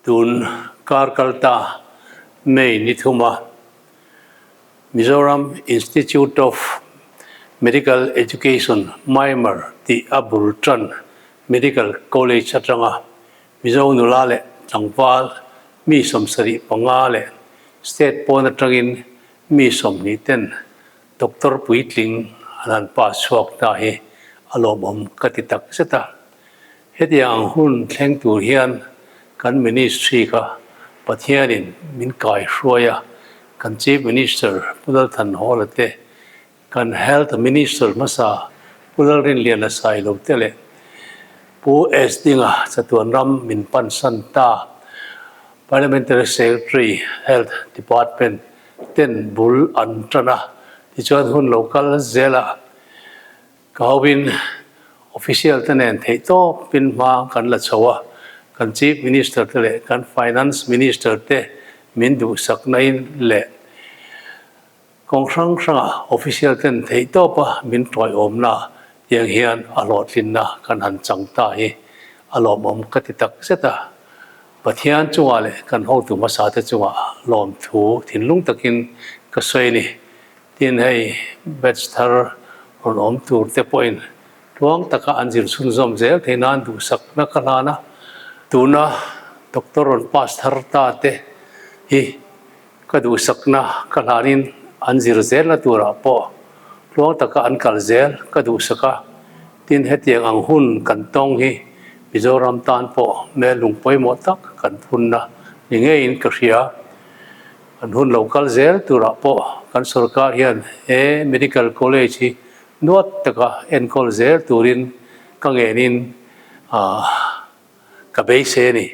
Tun kar kalta May ni thuma Mizoram Institute of Medical Education, MIMER, tih a bul tan Medical College atanga Mizo nula leh tlangval mi 75 leh state pawn atangin mi 20 ten Doctor puitling an han pass chhuak ta hi a lawmawm ka ti tak zet a. Hetiang ang hun thleng tur hian kan Ministry kha Pathianin min kai hruai a, kan Chief Minister Pu Lalthanhawla te, kan Health Minister hmasa Pu Lalrinliana Sailo te leh Pu S Dinga chatuan ram min pansan ta Parliamentary Secretary Health Department ten bul an tan a, tichuan hun lo kal zelah ka hoin official te nen theih tawpin hma kan la chho a, kan Chief Minister te leh kan Finance Minister te min duhsakna in leh kawng hrang hranga official ten theih tawpa min tawiawmna tiang hian a hlawhtlinna kan han chang ta hi a lawmawm ka ti tak zet a. Pathian chungah leh kan hotu hmasa te chungah lawmthu thinlung takin ka sawi a ni. Tin, hei batch thar rawn awm tur te pawhin tluang taka an zir chhunzawm zel theih nan duhsakna ka hlan a. Tuna doctor rawn pass thar ta te hi ka duhsakna ka hlanin an zir zelna turah pawh tluang taka an kal zel ka duhsak a. Tin, hetiang ang hun kan tawng hi Mizoram tan pawh hmel lung pawimawh tak kan phunna ni ngeiin ka hria. Kan hun lo kal zel turah pawh kan sorkar hian he Medical College hi nuat taka enkawl zel turin ka ngenin ka beisei a ni.